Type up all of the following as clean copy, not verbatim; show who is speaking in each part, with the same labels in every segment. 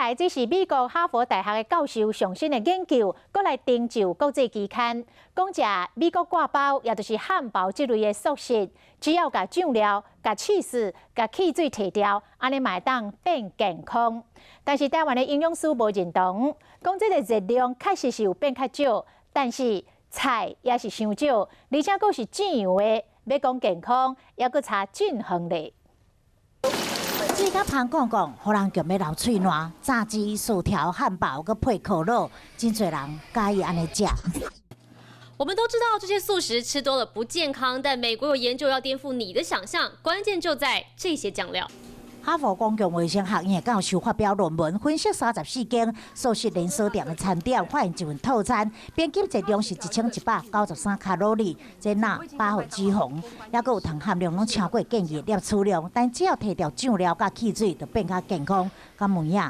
Speaker 1: 來，這是美國哈佛大學的教授上新的研究，閣來登就國際期刊，講食美國掛包，也就是漢堡這類的速食，只要共醬料、共起司、共汽水提掉，按呢嘛會當變健康。但是台灣的營養師無認同，講這個熱量確實是有變較少，但是菜也是傷少，而且閣是醬油的，欲講健康，猶閣差真遠咧。
Speaker 2: 這個芳講講，予人強欲流喙瀾，炸雞、薯條、漢堡，閣配可樂，真濟人佮意按呢食。
Speaker 3: 我們都知道這些速食吃多了不健康，但美國有研究要顛覆你的想象，關鍵就在這些醬料。
Speaker 2: 哈佛公共衛生學院的教授發表論文，分析34間速食連鎖店的餐點，發現一份套餐平均熱量是1193卡路里，這鈉飽和脂肪，猶閣有糖含量攏超過建議攝取量，但只要提掉醬料佮汽水，就變較健康。敢有影？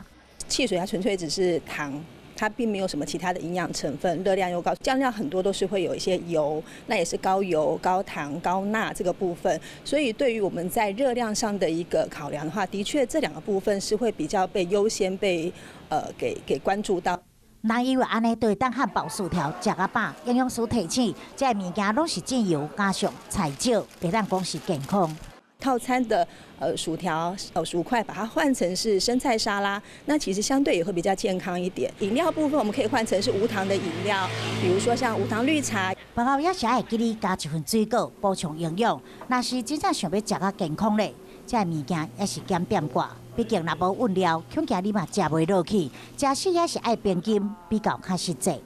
Speaker 4: 汽水它純粹只是糖。它並沒有什麼其他的營養成分，熱量又高。醬料很多都是會有一些油，那也是高油、高糖、高鈉這個部分。所以對於我們在熱量上的一個考量的話，的確這兩個部分是會比較被優先被給關注到。
Speaker 2: 人以為按呢會當漢堡、薯條食較飽，營養師提醒，這个物件攏是醬油加上菜少，袂當講是健康。
Speaker 4: 套餐的薯條薯塊，把它換成是生菜沙拉，那其實相對也會比較健康一點。飲料部分我們可以換成是無糖的飲料，比如說像無糖綠茶。
Speaker 2: 飯後也是愛記得加一份水果補充營養。若是真正想欲食較健康咧，這个物件也是減點掛。畢竟若無溫料，恐驚你嘛食袂落去。食死也是愛平均，比較較實際。